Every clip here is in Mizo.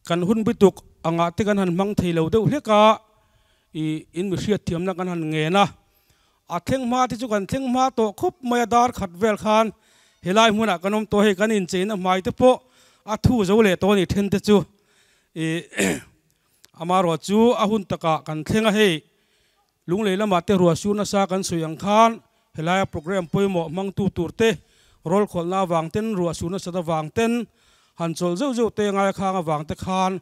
Kan hun bituk angah te kan han hmang thei lo deuh hlek a, i in mi hriatthiamna kan han ngen a. A thleng hma te chu kan thleng hma tawh khawp mai a, dar khat vel khan helai hmunah kan awm tawh hei kan incheina hmai te pawh a thu zo leh tawh a ni then te chu i amaherawh chu a hun takah kan thleng a hei Lunglei lamah te ruah sur nasa kan sawi ang khan helaia program pawimawh hmangtu tur te rawl khawlhna avang ten ruah sur nasat avang ten han chawlh zeuh zeuh te ngaia khang avang te khan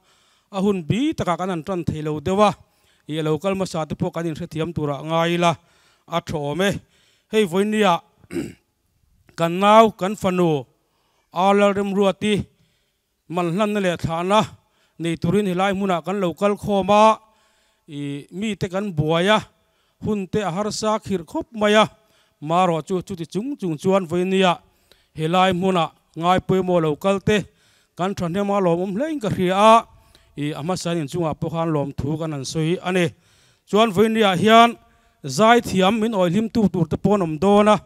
a hun bi takah kan han tan thei lo deuh a, ih a lo kal hmasa te pawh kan inhrethiam turah ngai ila a tha awm e. Hei vawinia kan nau kan fanu Arlalremruati Manhlanna leh thlahna nei turin helai hmunah kan lo kal khawm a, ih mite kan buai a, hun te a harsa khirh khawp mai a, marawh chu chuti chung chung chuan vawinia helai hmunah ngai pawimawh lo kal te kan thahnem a lawmawm hlein ka hria a, ih a hmasa inchungah pawh khan lawmthu kan han sawi a ni. Chuan vawinia hian zaithiam min awihlimtu tur te pawh an awm dawn a,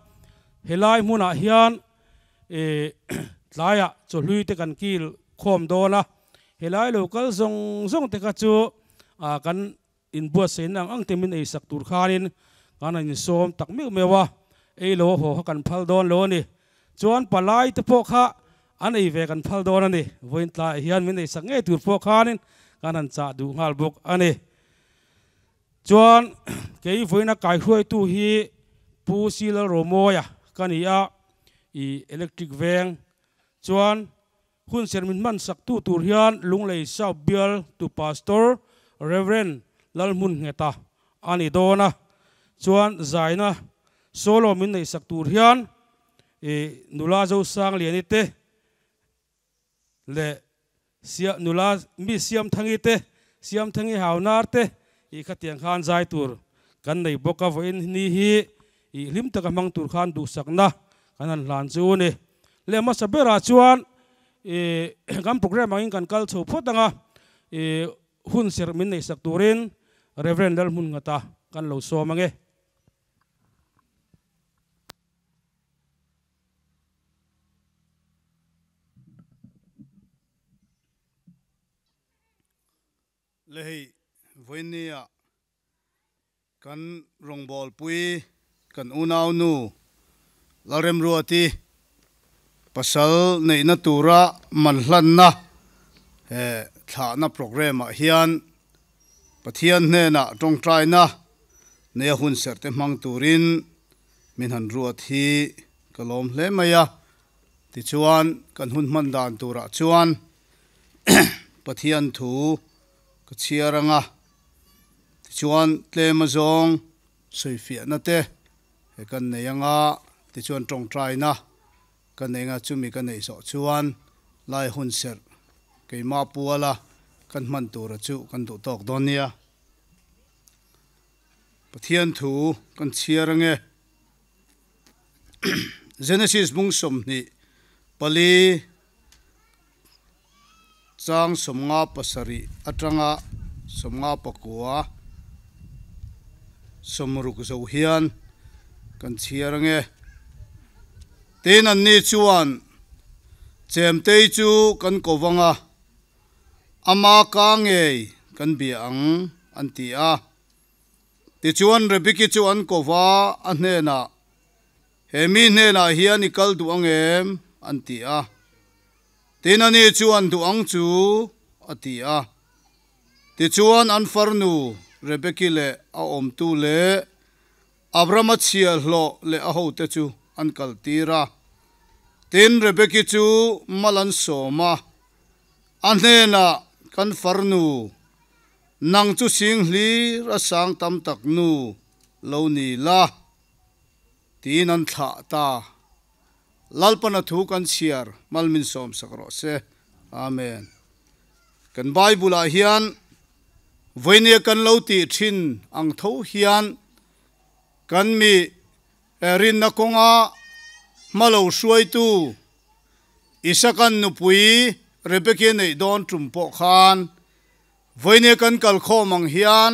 helai hmunah hian Ih tlaiah chawhlui te kan kil khawm dawn a, helai lo kal zawng zawng te kha chu ah kan inbuatsaihna ang ang te min eisak tur khanin kan han insawm tak meuh meuh a, ei lo a haw kha kan phal dawn lo a ni. Chuan palai te pawh kha an ei ve kan phal dawn a ni, vawiin tlaiah hian min eisak ngei tur pawh khanin kan han chah duh nghal bawk a ni. Chuan kei vawiina kaihruaitu hi Pu Silal Romawia ka ni a, i electric veng. Chuan hun ser min hman sak tu tur hian Lunglei South Bial tu Pastor Rev. Lalhmun Ngheta a ni dawn a. Chuan zaina solo min neih sak tur hian i nula Zosangliani te leh sia nula mi Siamthangi te, Siamthangi Haunar te ih khatiang khan zai tur kan nei bawk a, vawiin ni hi ih hlim taka hmang tur khan duhsakna kan han hlan chu a ni. Leh hmasa berah chuan ih kan program angin kan kal chho phawt ang a, ih hun serh min neihsak turin Reverend Lalhmunngata kan lo sawm ang e. Le hei vawinia kan rawngbawlpui kan unaunu Lalremruati pasal neihna tura manhlanna he thlahna programme ah hian Pathian hnenah tawngtaina neia hunserh te hmang turin Min han ruat hi ka lawm hle mai a, tichuan kan hun hman dan turah chuan Pathian thu ka chhiar ang a, tichuan tlem azawng sawifiahna te he kan nei ang a, tichuan tawngtaina ka nei ang a, chumi ka neih zawh chuan lai hun serh keimah puala kan hman tura chu kan duh tawk dawn nia. Pathian thu kan chhiar ange. Genesis bung 24 chang 57 atanga 59 60 zo hian kan chhiar ange. Tin anni chuan chemtei chu kan ko vang a, ama ka ngei kan bia ang an ti a. Tichuan Rebeki chu an ko va, a hnenah, He mi hnenah hian i kal duh ang em? an ti a. Tin ani chuan duh ang chu, a ti a. Tichuan an farnu Rebeki leh a awmtu leh Abrahama chhiahhlawh leh a hote chu an kaltir a. Tin Rebeki chu mal an sawm a, a hnenah, Kan farnu, Nang chu sing hlir a sang tam tak nu lo ni la, tiin an thlah ta. Lalpana thu kan chhiar mal min sawm sak rawh se. Amen. Kan Bible ah hian vawinia kan lo tih thin ang tho hian kan mi rinna kawnga hma lo hruaitu Isakan nupui Rebeki neih dawn tum pawh khan Vawinia kan kal khawm ang hian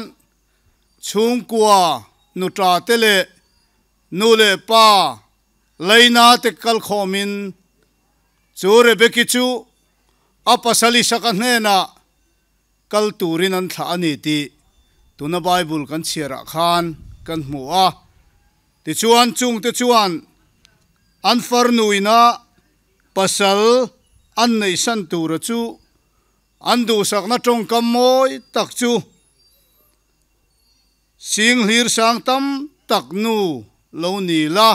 chhungkua, nuta te leh nu leh pa Laina te kal khawmin chu Rebeki chu a pasal Isaka hnenah. kal turin an thlah a ni tih tuna Bible kan chhiarah khan kan hmu a. Tichuan chungte chuan an farnuina pasal an neihsan tura chu an duhsakna tawngkam mawi tak chu Singhlir sang tam tak nu lo ni la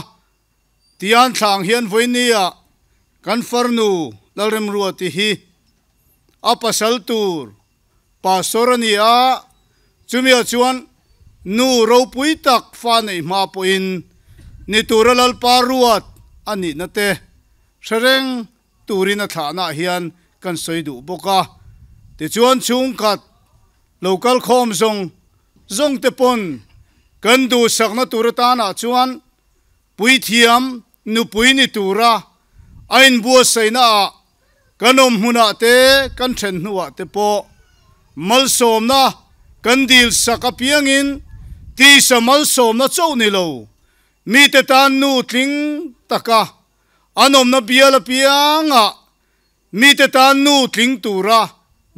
tian thlang hian vawinia kan farnu Lalremruati hi a pasal tur Pastor a ni a, chumia chuan nu ropui tak fa neih hma pawhin ni tura Lalpa ruat a nihna te hre reng turin a thlahnaah hian kan sawi duh bawk a. Tichuan chhungkhat lo kal khawm zawng zawng te pawn kan duhsakna tur atanah chuan puithiam nupui ni tura a inbuatsaihnaah kan awm hmunah te kan then hnuah te pawh malsawmna kan dil sak apiangin tisa malsawmna chauh ni lo mite tan nu tling taka An awmna bial apiangah mite tan nu tling tura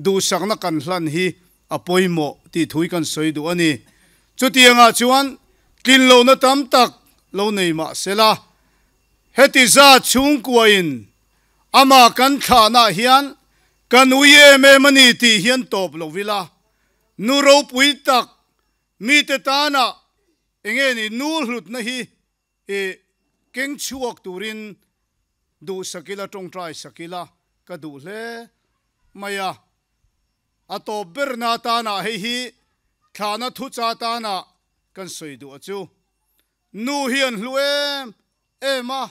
duhsakna kan hlan hi a pawimawh tih thui kan sawi duh a ni. Chutiangah chuan tlin lohna tam tak lo nei mah sela, heti zat chhungkuain amah kan thlahnaah hian kan ui em em a ni tih hian tawp lo ila, nu ropui tak mite tana enge ni nu hlutna hi I keng chhuak turin duh sak ila, tawngtai sak ila ka duh hle mai a. A tawp berna atana hei hi thlahna thucha atana kan sawi duh a chu. Nu hi an hlu em em a,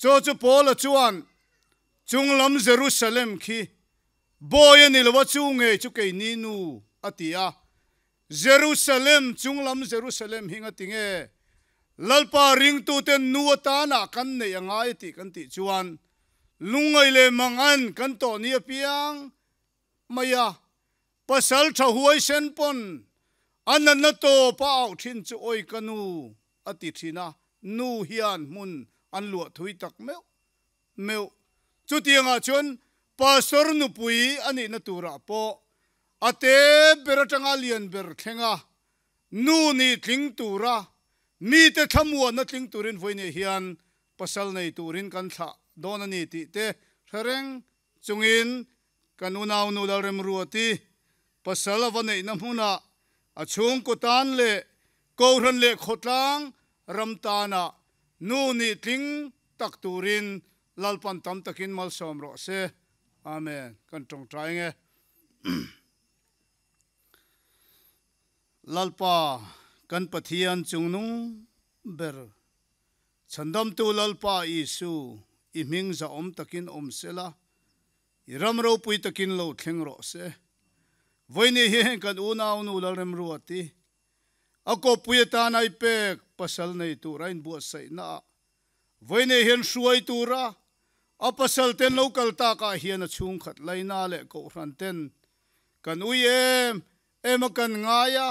chaw chu Paula chuan chunglam Jerusalem khi bawi a ni lo a, chu ngei chu keini nu a ti a. Jerusalem chunglam Jerusalem hi ngati nge Lalpa ringtuten nu atana kan neih a ngai tih kan tih chuan lungngaih leh mangan kan tawh ni apiang mai a, pasal tha huaisen pawn a natna tawp a auh thin chu awi ka nu a ti thin a, nu hian hmun an luah thui tak meuh meuh. Chutiangah chuan Pastor nupui a nihna turah pawh a te ber atanga lian ber thlenga nu nih tling tura mite thlamuanna tling turin vawiinah hian pasal nei turin kan thlah dawn a ni tih te hre reng chungin kan unaunu Lalremruati pasal a va neihna hmunah a chhungkaw tan leh Kohhran leh khawtlang ram tana nu nih tling tak turin Lalpan tam takin malsawm rawh se. Amen. Kan tawngtai nge. Lalpa kan Pathian chungnung ber Chhandamtu Lalpa Isu i hming zahawm takin awm sela, i ram ropui takin lo thleng rawh se. Vawiini hi heng kan unaunu Lalremruati a kawppui atan ai pek pasal nei tur a inbuatsaihna ah Vawiinei hian hruai tura a pasal ten lo kal takah hian a chhungkhat laina leh kohhran ten kan ui em em a kan ngai a,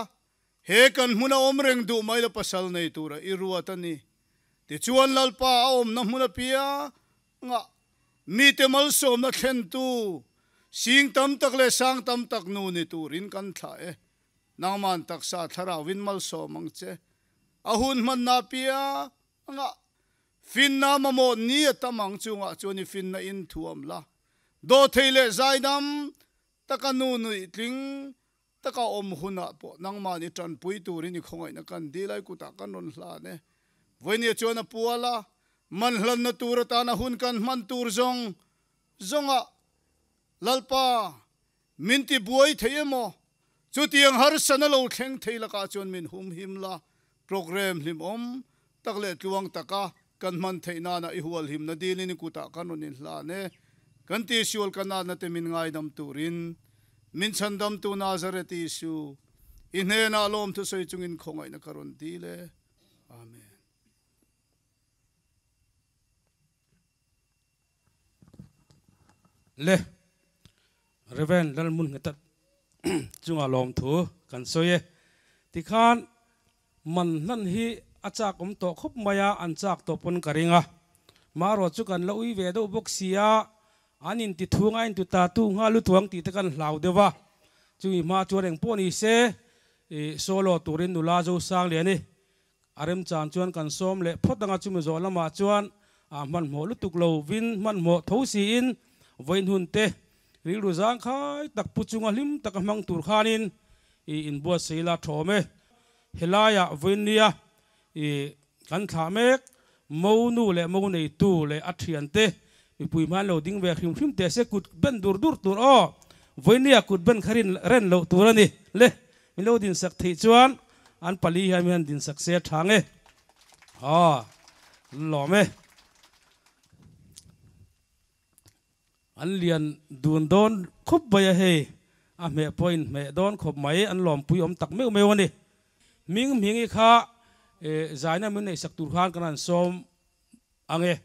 he kan hmun a awm reng duh mai la pasal nei tura i ruat a ni. Tichuan Lalpa a awmna hmun apiangah mite malsawmna thlentu sing tam tak leh sang tam tak nu ni turin kan thlah e. Nangman taksa thlarauin malsawm ang che. A hun hmanna apiang Anga finna mamawh ni a tam ang chungah chuan i finna in thuam la. Dawhthei leh zaidam taka nu nuih tling taka awm hunah pawh nangmahni i tanpui turin i khawngaihna kan dil a, i kutah kan rawn hlan e. Vawinia chuan a pual a, man hlanna tur atana hun kan hman tur zawng zawngah Lalpa min ti buai thei emaw? Chutiang harsana lo thleng thei lakah chuan min humhim la, programme hlimawm tak leh tluang taka kan hman theih nana i hualhimna dilin i kutah kan rawn inhlan e. Kan tihsual ka natna te min ngaidam turin min chhandamtu Nazareth Isu, i hnenah lawmthusawi chungin khawngaihna ka rawn dil e. Amen. Le Rev. Lalmun Nghetat chunga lawmthu kan sawi e. Tikhan man hlan hi a chak awm tawh khawp mai a, an chak tawh pawn ka ring a. Marawh chu kan la ui ve deuh bawk si a, an inti thung a inti ta tu nghal lutuang tih te kan hlau deuh a. Chumi hma chuan eng pawh ni se ih solo turin nula zo sang lian i a remchan chuan kan sawm leh phawt anga chumi zawh lamah chuan a hmanhmawh lutuk lo vin hmanhmawh tho siin vawiin hun te rilru zangkhai tak pu chunga hlim taka hmang tur khanin ih inbuatsaih ila thawm e. Helaiah vawiin nia ih kan thlah mek Mo nu leh mo neitu leh a thiante mipui hman lo ding ve hrim hrim teh se kut ben dur dur tur aw vawinia kut ben kha rin ren loh tur a ni le min lo dinsak theih chuan an pali hian min han dinsak se a tha nge aw lawm e. An lian dun dawn khawp mai a hei, a hmeh pawh in hmeh dawn khawp mai, an lawmpui awm tak meuh meuh a ni. Hming hmingi kha zaina min neihsak tur khan kan han sawm ang e.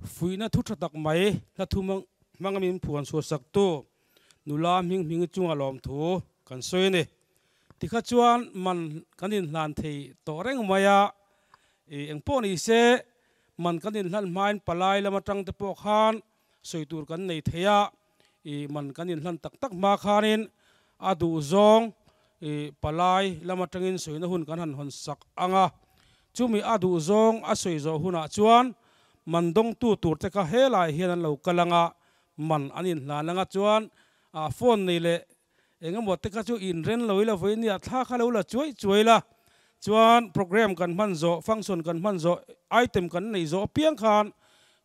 Fuihna thu tha tak mai hla thu hmanga min phuan chhuahsaktu nula Hminghmingi chunga lawmthu kan sawi a ni. Tikha chuan man kan inhlan thei tawh reng mai a, ih engpawh ni se man kan inhlan hmain palai lam atang te pawh khan sawi tur kan nei thei a, ih man kan inhlan tak tak hma khanin a duhzawng ih palai lam atangin sawina hun kan han hawn sak ang a, chumi a duhzawng a sawi zawh hunah chuan man dawngtu tur te kha helaiah hian an lo kal ang a, man an inhlan ang a chuan ah phone nei leh Engemaw te kha chu inren lo ila vawi nia thla kha lo la chuai chuai la, chuan program kan hman zawh, function kan hman zawh, item kan neih zawh apiang khan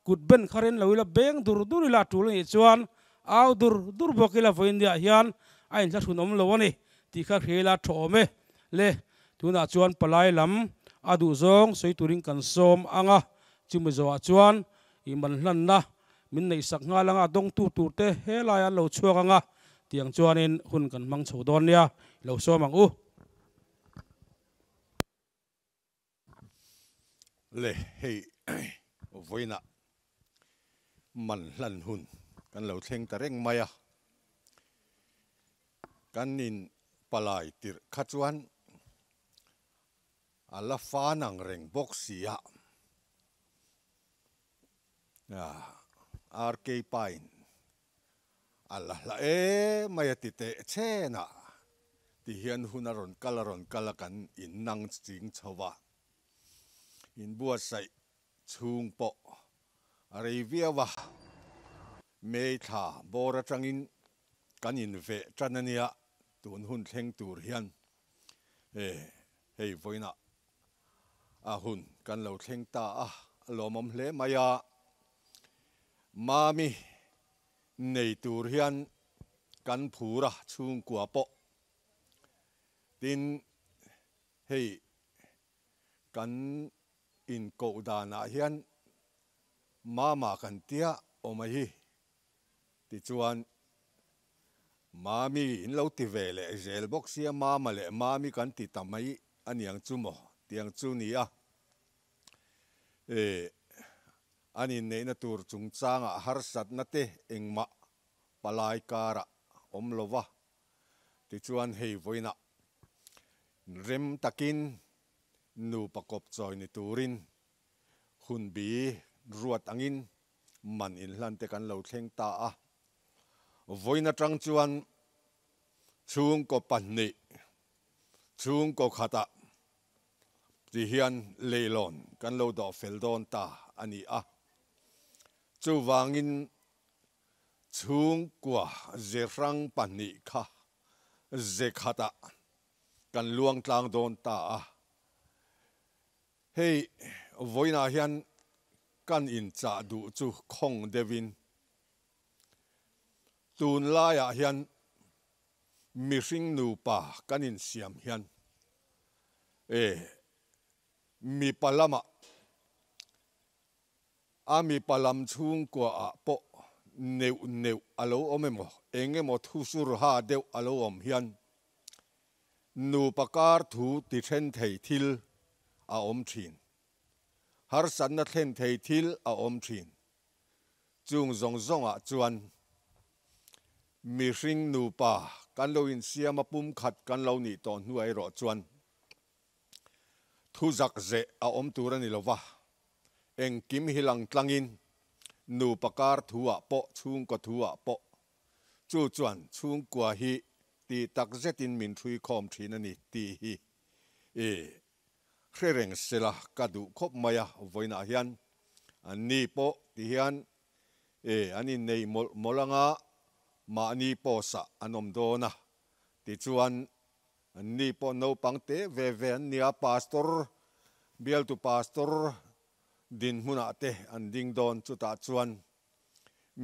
kut ben kha ren lo ila beng dur dur ila a tul anih chuan au dur dur bawk ila vawi nia hian a inthlahrun awm lo a ni tih kha hria ila tha awm e. Le, tunah chuan palai lam a duh zawng sawi turin kan sawm ang a, chumi zawhah chuan i man hlanna Min neihsak nghal anga dawngtu turte helai an lo chhuak anga tiang chuanin hun kan hmang chho dawn nia, i lo sawm ang u. Le hei vawiinah man hlan hun kan lo thleng ta reng mai a, kan in palai tirh kha chuan a la fan ang reng bawk si a. RK Pine a la hla em mai a ti teh chen a, ti hian hun a rawn kal a rawn kal a kan in nang ching chho va, in buatsaih chhung pawh a rei viau a, May thla bawr atangin kan in veh tan a nia tun hun thleng tur hian hei vawiinah A hun kan lo thleng ta a, a lawmawm hle mai a. Mami nei tur hian kan phur a chhungkua pawh. Tin, hei kan inkoh danah hian Mama kan tia awm a hi. Tichuan, Mami in lo ti ve leh zel bawk sia, Mama leh Mami kan ti ta mai a niang chu maw? Tiang chu ni a. E, an inneihna tur chungchangah harsatna te engmah palai karah awm lo va. Tichuan hei vawiinah rem takin nupa kawp chawi ni turin hunbi ruat angin man inhlan te kan lo thleng ta a. Vawiin atang chuan chhungkaw pahnih, chhungkaw khatah ti hian leilawn kan lo dawh fel dawn ta a ni a. Chuvangin chhungkua ze hrang pahnih kha ze khatah kan luang tlang dawn ta a. Hei vawiinah hian kan inchah duh chu khawng deuhin tunlaiah hian mihring nupa kan insiam hian e mipa lamah a mipa lam chhungkuaah pawh neuh neuh a lo awm emaw eng emaw thusur ha deuh a lo awm hian Nupa kar thu ti then thei thil a awm thin. Harsatna thlen thei thil a awm thin. Chung zawng zawngah chuan mihring nupa kan lo insiam a pumkhat kan lo nih tawh hnuah erawh chuan thu zak zeh a awm tur a ni lo va, engkim hi lang tlangin nupa kar thuah pawh chhungkaw thuah pawh Chu chuan chhungkua hi ti tak zetin min hrui khawm thin a ni tih hi i hre reng sela ka duh khawp mai a, vawiinah hian an ni pawh ti hian i an innei mawlh mawlh anga mahni post-ah an awm dawn a, tichuan an ni pawh naupang te ve ve an nia, pastor, bialtu pastor dinhmunah te an ding dawn, chutah chuan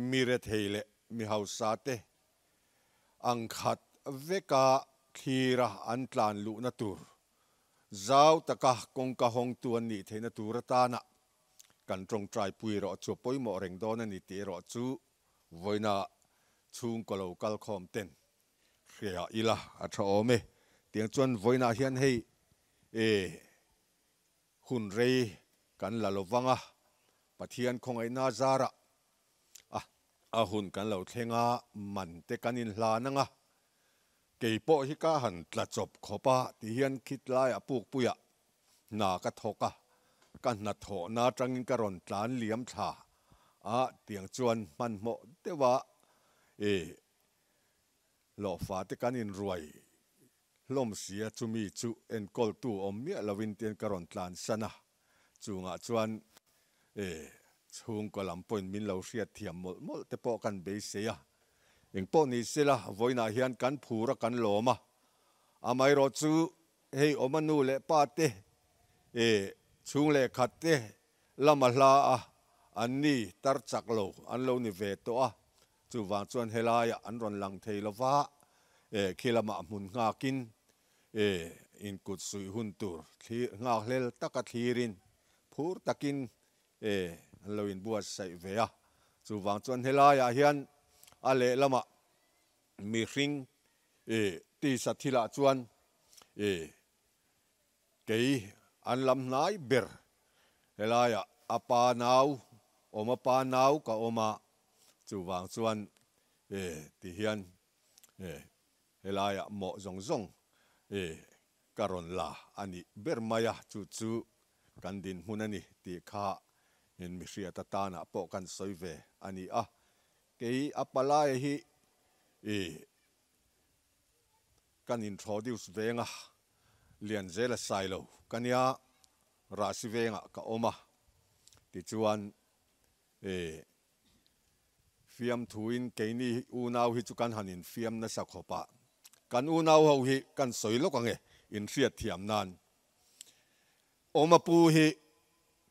Mi rethei leh mi hausa te ang khat veka thlira an tlan luhna tur, zau taka kawngka hawngtu an nih theihna tur atana kan tawngtai pui erawh chu a pawimawh reng dawn a ni tih erawh chu vawiina chhungkaw lo kal khawm ten hria ila a tha awm e. Tiang chuan vawiinah hian hei e hun rei kan la lo vang a. Pathian khawngaihna zarah a a hun kan lo thleng a, man te kan inhlan ang a, kei pawh hi ka han tla chawp khawp a ti hian khitlaiah pukpuiah hna ka thawk a, ka hnathawhna atangin ka rawn tlan liam thla a, tiang chuan hmanhmawh deuha e hlawhfa te kan inruai hlawm si a, chumi chu enkawltu awm miah lovin tian ka rawn tlan san a, chungah chuan e chhungkaw lam pawhin min lo hriat thiam mawlh mawlh te pawh kan beisei a, engpawh ni sela vawiinah hian kan phur a kan lawm a, amaherawh chu Hei awma nu leh pa te e chhung leh khat te lama hla a an ni tar chak lo an lo ni ve tawh a, chuvang chuan helaiah an rawn lang thei lo va, e khi lamah hmun nghakin e inkut suih hun tur thlir nghakhlel taka thlirin phur takin e an lo inbuatsaih ve a, chuvang chuan helaiah hian a lehlamah Mihring e tisa thilah chuan e kei an lam hnai ber helaiah a pa nau awm a pa nau ka awm a, chuvang chuan e ti hian e helaiah mawh zawng zawng e ka rawn la a nih ber mai a, chu chu kan dinhmun a ni tih kha in mihriat atanah pawh kan sawi ve a ni a. Kei a palai hi i kan introduce veng a, Lianzel a sai lo ka nia, Rahsi vengah ka awm a, tichuan i fiamthuin keini unau hi chu kan han infiam nasa khawp a, kan unau ho hi kan sawi lawk ang e, inhriat thiam nan. Awma pu hi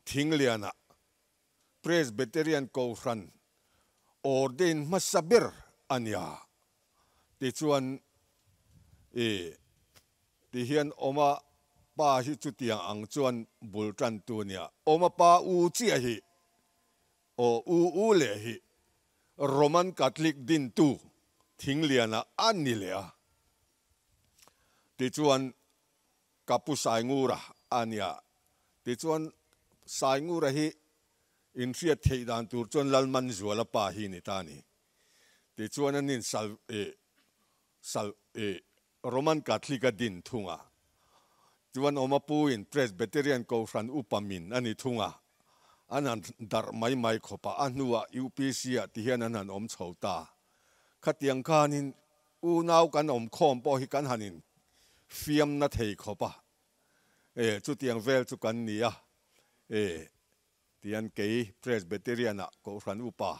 Thingliana Presbyterian Kohhran ordain hmasa ber a nia. Tichuan i ti hian Awma pa hi chutiang ang chuan bul tantu a nia. Awma pa u chiah hi aw u u leh hi Roman Catholic dintu Thingliana a ni leh a. Tichuan Ka pu Saingura a nia. Tichuan Saingura hi inhriat theih dan tur chuan Lalmanzuala pa hi ni ta a ni. Tichuan an in sal eh sal eh Roman Catholic a din thung a. Chuan Awma pu in Presbyterian Kohhran upa min a ni thung a. An han darh mai mai khawp a, a hnuah UPC ah ti hian an han awm chho ta. Khatiang khanin Unau kan awm khawm pawh hi kan han in fiam na thei khawp a, e chutiang vel chu kan ni a, e tian kei Presbyterian ah Kohhran upa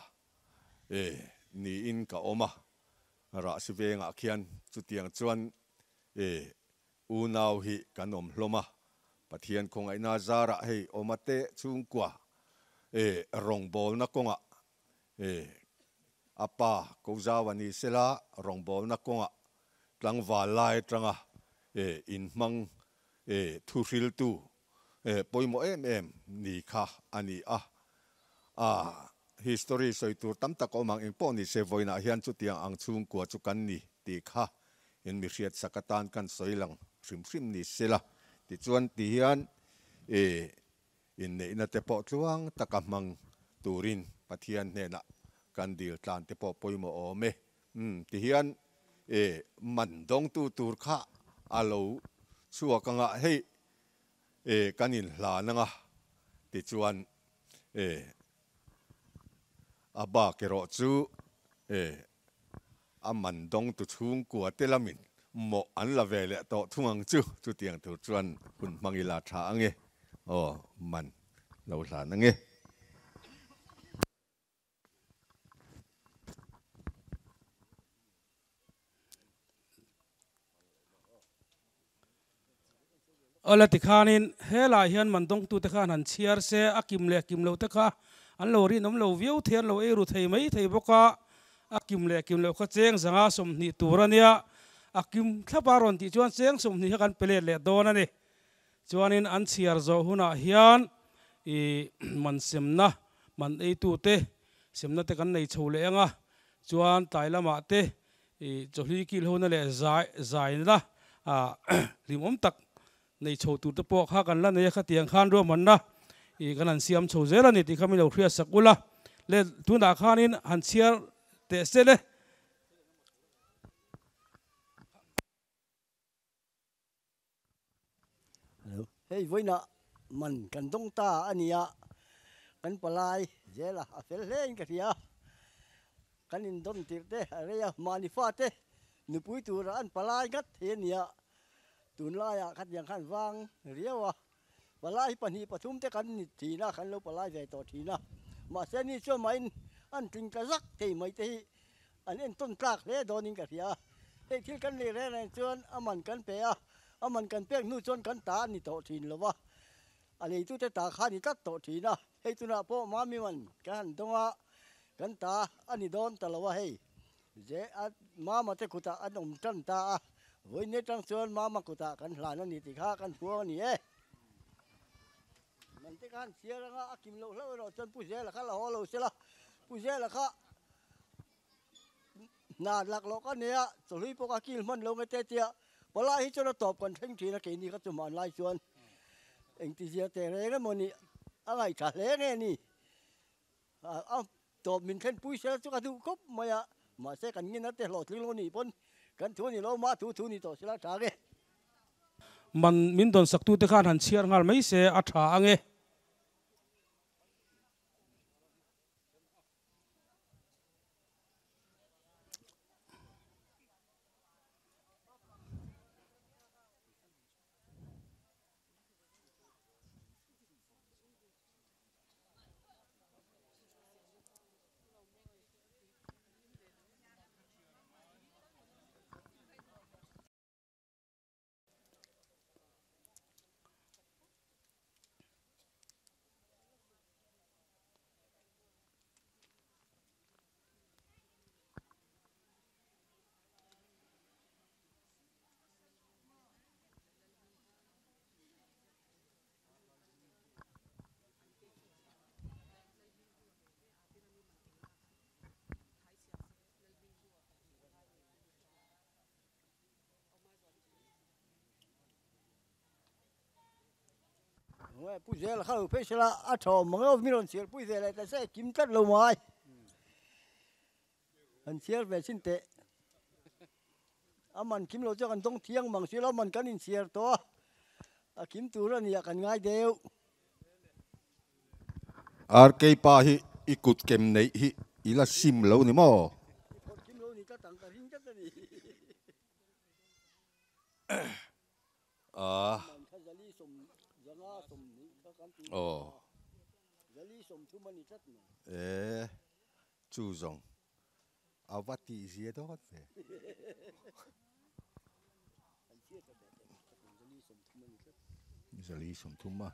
e niin ka awm a, Rahsi vengah khian chutiang chuan e unau hi kan awm hlawm a, Pathian khawngaihna zarah hei awma te chhungkua e rawngbawlna kawngah E, a pa ko zau a ni sela, rawngbawlna kawngah tlangval lai atanga e inhmang e thuhriltu e pawimawh em em ni kha a ni a. A history sawi tur tam tak a awm ang, engpawh ni se vawiinah hian chutiang ang chhungkua chu kan ni tih kha in mi hriatsak atan kan sawi lang hrim hrim ni sela. Tichuan ti hian e Inneihna te pawh tluang taka hmang turin Pathian hnenah kan dil tlan te pawh pawimawh awm e. Umm tihian e man dawngtu tur kha a lo chhuak anga hei e kan inhlan anga tichuan e a bak erawh chu e A man dawngtu chhungkua te lamin mawh an la ve leh tawh thung ang chu, chutiang tur chuan hun hmang ila tha ang e, aw man lo hlan ang e. Awle tikhanin helai hian man dawngtute khan han chhiar se, a kim leh kim lo te kha an lo rinawm lo viau thei, an lo ei ru thei mai thei bawk a, a kim leh kim loh kha cheng zanga 20 tur a nia, a kim thlap a rawn tih chuan cheng 20 kha kan pe let leh dawn a ni. Chuanin an chhiar zawh hunah hian ih man semna, man eitute semna te kan nei chho leh ang a, chuan tlai lamah te I chawhli kil hona leh zai zaina hlimawm tak nei chho tur te pawh kha kan la nei a, khatiang khan ruahmanna I kan han siam chho zel a ni tih kha min lo hriat sak ula. Le tunah khanin han chhiar teh se le. Hei vawiinah man kan dawng ta a nia, kan palai zela a fel hle in ka hria. Kan indawn tirh te a rei a, mahni fate nupui tura an palai ngat thei a nia. Tunlaiah khatiang khan vang riau a, Palai hi pahnih pathum te kan ni thin a, kan lo palai ve tawh thin a. Mahse ni chuan mahin an tling ta zak thei mai te hi an entawn tlak hle dawnin ka hria a. Hei thil kan lei reng reng chuan a man kan pe a, a man kan pek hnu chuan kan ta a ni tawh thin lo va, a leitute ta kha a ni tlat tawh thin a. Hei tunah pawh Mami man kan han dawng a, kan ta a ni dawn ta lo a hei. Ze a Mama te kutah an awm tan ta a, vawiin atang chuan Mama kutah kan hlan a ni tih kha kan huang a ni e. Man te khan chhiar anga a kim loh hlauh erawh chuan Pu Zela kha la haw lo sela, Pu Zela kha hna lak lawk a nia, chawhlui pawh kha kil hman lo nge te tia palai hi chuan a tawp kan thleng thin a, keini kha chu hmanlai chuan engtizia teh reng emaw ni a ngaihthla hle nge ni. A tawp min thlen pui sel chu ka duh khawp mai a, mahse kan ngin a te hlawhtling lo nih pawn kan thu a ni lo, mah thu thu ni tawh sela tha nge. Man min dawn sak tute khan han chhiar nghal mai se a tha ange. Pu zel kha lo phei sela a tha awm mang lo mi rawn chhiar pui ve leh ta se kim tlat lo mai an chhiar ve chin teh a man kim lo chu kan dawng thiang mang si lo man kan inchhiar tawh a a kim tur a nia kan ngai deuh. RK pa hi i kut kem neih hi i la sim lo ni maw? I phawrh kim lo ni tlat ang ka ring tlat a ni. Ah. Man kha zali sawm zanga sawmhnih kha kan ti Aw. Zali sawmthum a ni tlat mai. E chu zawng A va tih zia dawn ve. Zali sawmthum a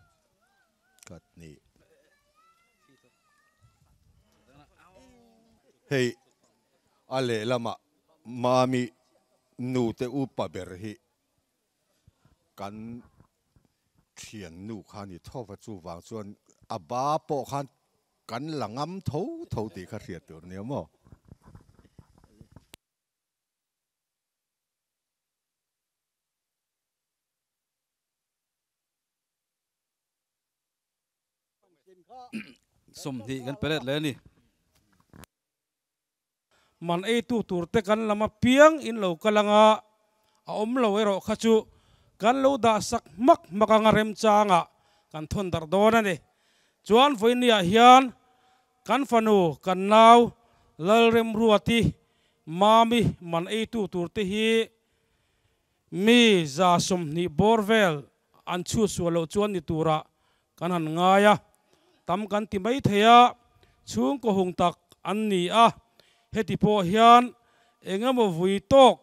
kat ni. Hei a lehlamah Mami nute upa ber hi kan thiannu kha ni tho va chuvang chuan a ba pawh khan Kan la ngam tho tho tih kha hriat tur nia maw? 20 kan pe let leh a ni. Man eitu turte kan lam apiang in lo kal anga a awm lo erawh kha chu kan lo dah sak hmak hmak anga remchangah kan thawn darh dawn a ni. Chuan vawinia hian kan fanu kan nau Lalremruati Mami man eitu turte hi mi 20 bawr vel an chhut sual loh chuan ni turah Kan han ngai a, tam kan ti mai thei a, chhungkaw hung tak an ni a, heti pawh hian eng emaw vui tawk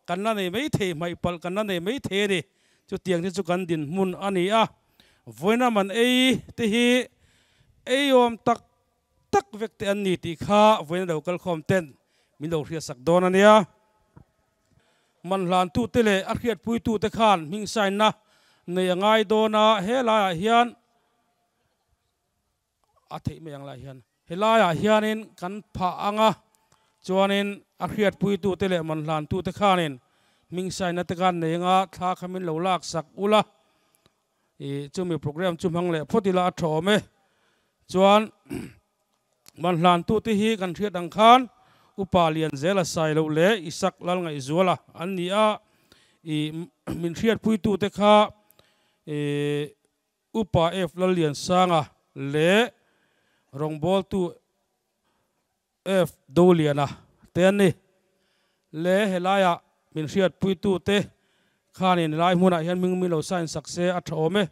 kan la nei mai thei, hmaih palh kan la nei mai thei a ni. Chutiang te chu kan dinhmun a ni a, vawiina man ei te hi eiawm tak tak vek te an ni tih kha vawiina lo kalkhawm ten min lo hriatsak dawn a nia. Man hlantute leh a hriatpuitute khan hming sign-na nei a ngai dawn a, he laiah hian a theih mai ang lai hian he laiah hianin kan phah ang a, chuanin a hriatpuitute leh man hlantute khanin hming sign-na te khan nei anga thla kha min lo laksak ula. I chumi program chu hmang leh phawt ila a tha awm e. Chuan man hlantute hi kan hriat ang khan Upa Lianzela Sailo leh Isak Lalngaihzuala an ni a. I min hriatpuitute kha i Upa F Lalliansanga leh rawngbawltu F Doliana te an ni. Le helaiah min hriatpuitute khanin helai hmunah hian hming min lo sign sak se a tha awm e.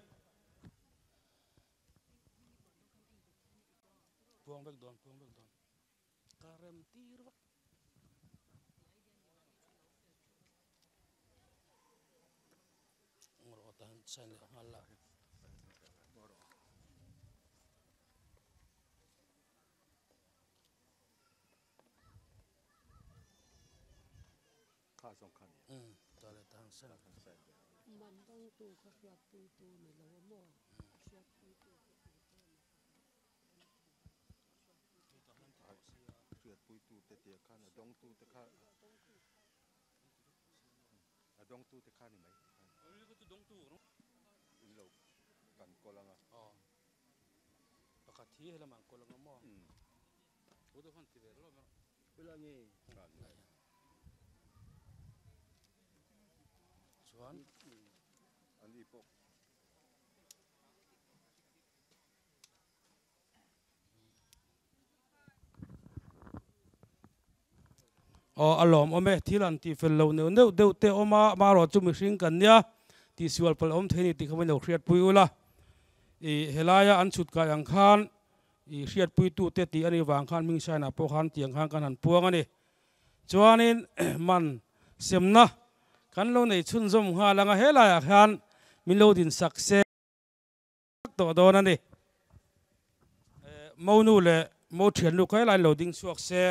Pakhat hi helamah an kawl ang a maw? Thu deuh khan ti ve rawh rawh. Chuan Aw a lawm awm e, thil an tih fel loh neuh neuh deuh te awm a, amaherawh chu mihring kan nia tihsual palh awm thei a ni tih kha min lo hriatpui ula. Ih helaia an chhut kai ang khan ih hriatpuitute tih a nih vang khan hming sign-ah pawh khan tiang khan kan han puang a ni. Chuanin man semna kan lo nei chhunzawm nghal ang a, helaiah khan min lo din sak se. tawh dawn a ni. Monu leh mo thiannu kha helai lo ding chhuak se.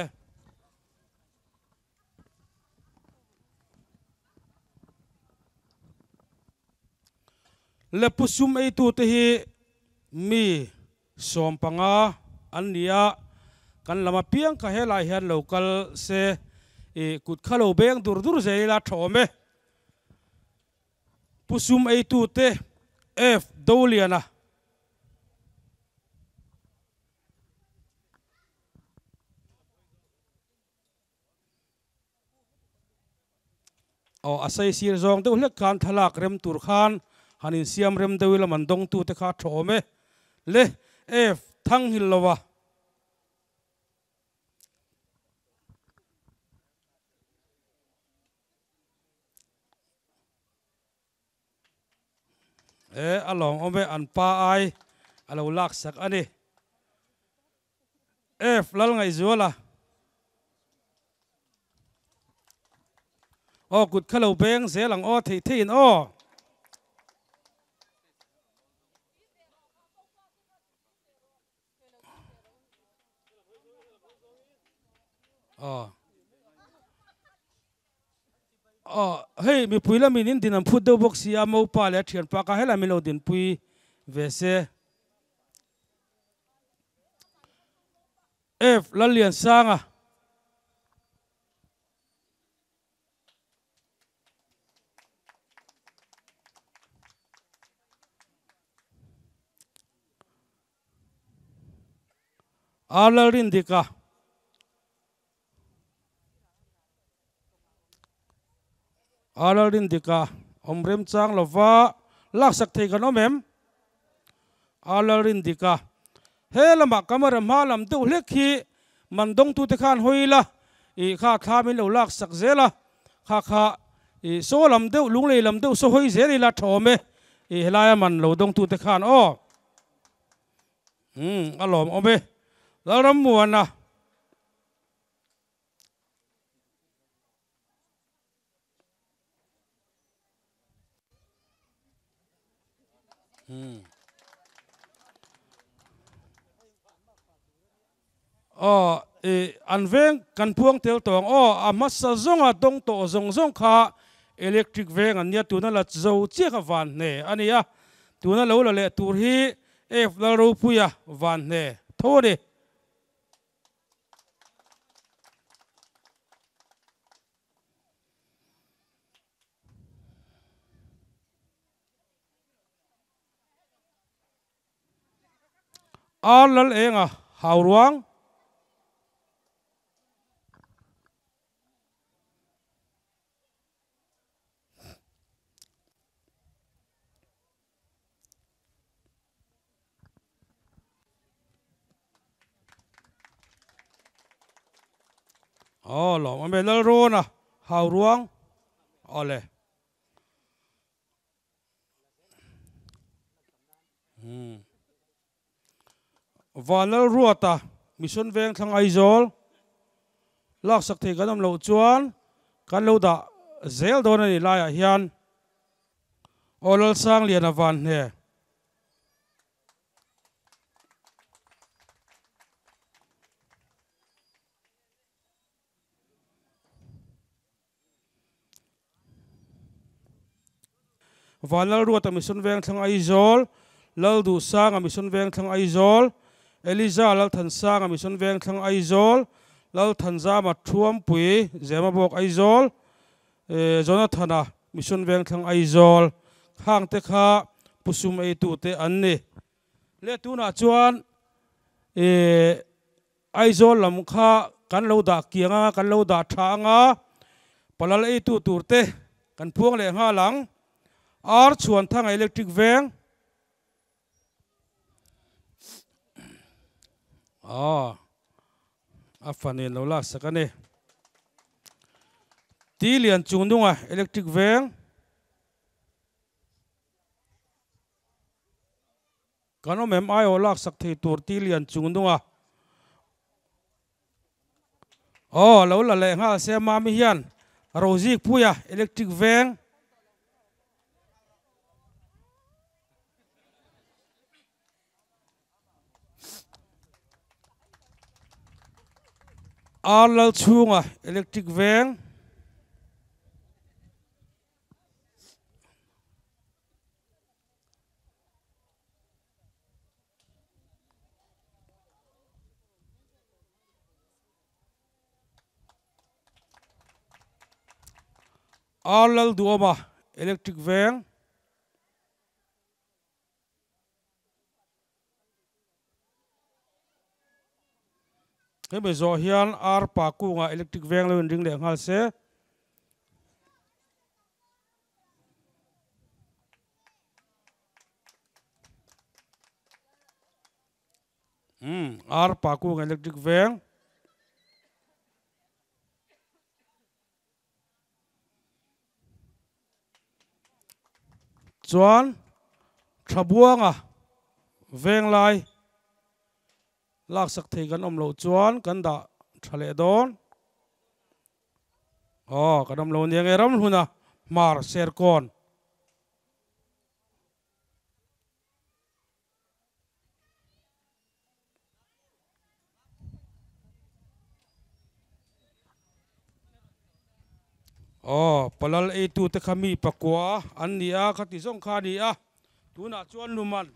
Le pu sum eitute hi mi 15 an ni a, kan lam apiang kha helai hian lo kal se i kut kha lo beng dur dur zel ila tha awm e. Pu sum eitute F. Doliana. Aw a sei sir zawng deuh hlek khan thlalak rem tur khan han insiam rem deuh ila man dawngtute kha a tha awm e. Le F. Thanghilloa. E a lawng awm e an pa ai a lo lak sak a ni. F Lalngaihzuala Aw kut kha lo beng zel ang aw theih theihin aw. Aw Aw hei mipui lamin in din an phut deuh bawk si a mopa leh a thianpa kha helai min lo dinpui ve se. F Lalliansanga. A Lalrindika. A Lalrindika awm remchang lova laksak thei kan awm em? A Lalrindika. He lamah camera hma lam deuh hlek hi man dawngtute khan hawi ila ih kha thla min lo laksak zel a, kha kha ih saw lam deuh lunglei lam deuh saw hawi zel ila tha awm e ih helaia man lo dawngtute khan aw. Umm a lawm awm e Lalrammuana. Umm. Aw i an veng kan puang tel tawh ang aw a hmasa zawnga dawng tawh zawng zawng kha electric veng an nia tuna la zo chiah kha van hne a ni a tuna lo la leh tur hi F Lalropuia van hne tho a ni. Ar lal enga hauruang. Aw lawm awm e Lalrawna hauruang awle. Hmm. Vanlalruata Mission Vengthlang Aizawl laksak thei kan awm loh chuan kan lo dah zel dawn a ni laiah hian Aw Lalsangliana Vanhne. Vanlalruata Mission Vengthlang Aizawl, Lalduhsanga Mission Vengthlang Aizawl, Eliza Lalthansanga Mission Vengthlang Aizawl, Lalthanzama Thuampui Zemabawk Aizawl, Jonathana Mission Vengthlang Aizawl khangte kha Pu Sum eitute an ni. Le tunah chuan Aizawl lam kha kan lo dah kiang anga, kan lo dah tha anga, palal eitu tur te kan phuang leh nghal ang. Ar chhuan thanga electric veng. Aw, a fanin lo lak sak a ni. Ti lian chung nunga electric veng. Kan awm em aiawh laksak thei tur ti lian chung nung a. Aw lo la leh nghal se mami hian Rozik puia electric veng. Ar lal chhunga electric veng. Ar lal duhawma electric veng. Hemi zawh hian ar pa kungah electric veng lo inring leh nghal se. Umm ar pa kung electric veng. Chuan Thabuanga veng lai laksak thei kan awm loh chuan kan dah tha leh dawn. Aw kan awm lo nia nge Ramhluna Hmar Serkawn. Aw, palal eitute kha mi pakua an ni a, khati zawng kha a ni a, tunah chuan Numan,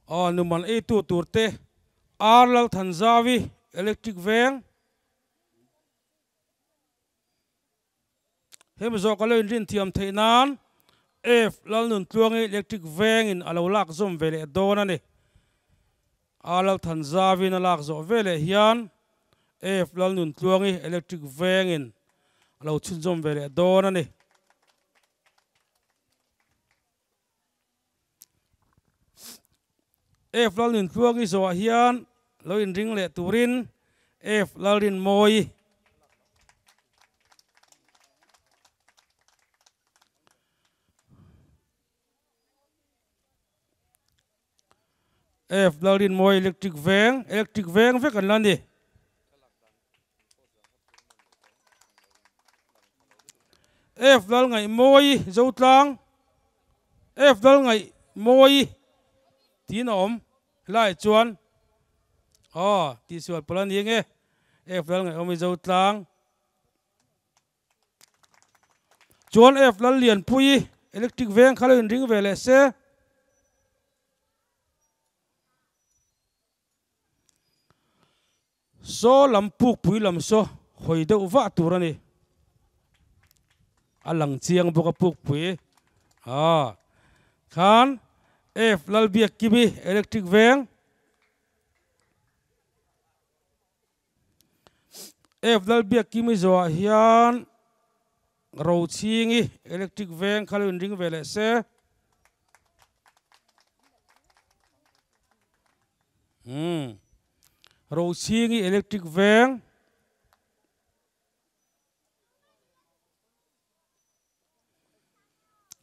aw Numan eitu turte Ar Lalthanzavi Electric Veng, Hemi zawh ka lo inrin thiam theih nan F Lalnuntluangi Electric Vengin a lo lak zawm ve leh dawn a ni. A Lalthanzavin a lak zawh ve leh hian F Lalnuntluangi Electric Vengin a lo chhunzawm ve leh dawn a ni. F Lalnuntluangi zawhah hian lo inring leh turin F Lalrinmawi F Lalrinmawi Electric Veng Electric Veng vek an la ni. F lal ngaih mawi Zotlang F lal ngaih mawi tiin a awm helaiah chuan aw tihsual pawlh a ni enge F lal ngaih awmi Zotlang chuan F lal Lianpuii electric veng kha lo inring ve leh se. Saw lam pukpui lam saw hawi deuh vah tur a ni. A lang chiang bawk a pukpui. Aa. Khan F Lalbiakkimi Electric Veng. F Lalbiakkimi zawhah hian Rochhingi Electric Veng kha lo inring ve leh se. Umm Rochhingi Electric Veng.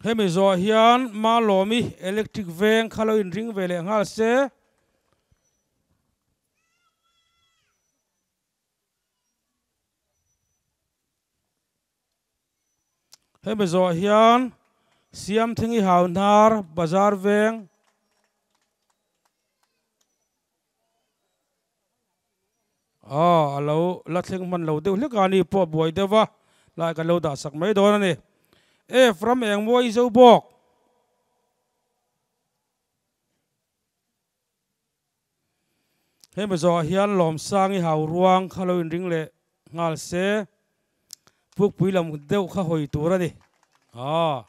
Hemi zawh hian Malawmi Electric Veng kha lo inring ve leh nghal se. Hemi zawh hian Siamthingi Hauhnar Bazar Veng. Aw, a lo la thleng hman lo deuh hlek a, ani pawh a buai deuh va, lai kan lo dah sak mai dawn a ni. F ram eng mawi zo bawk. Hemi zawhah hian Lawmsangi hau ruang kha lo inring leh nghal se, pukpui lam deuh kha hawi tur a ni. Aw.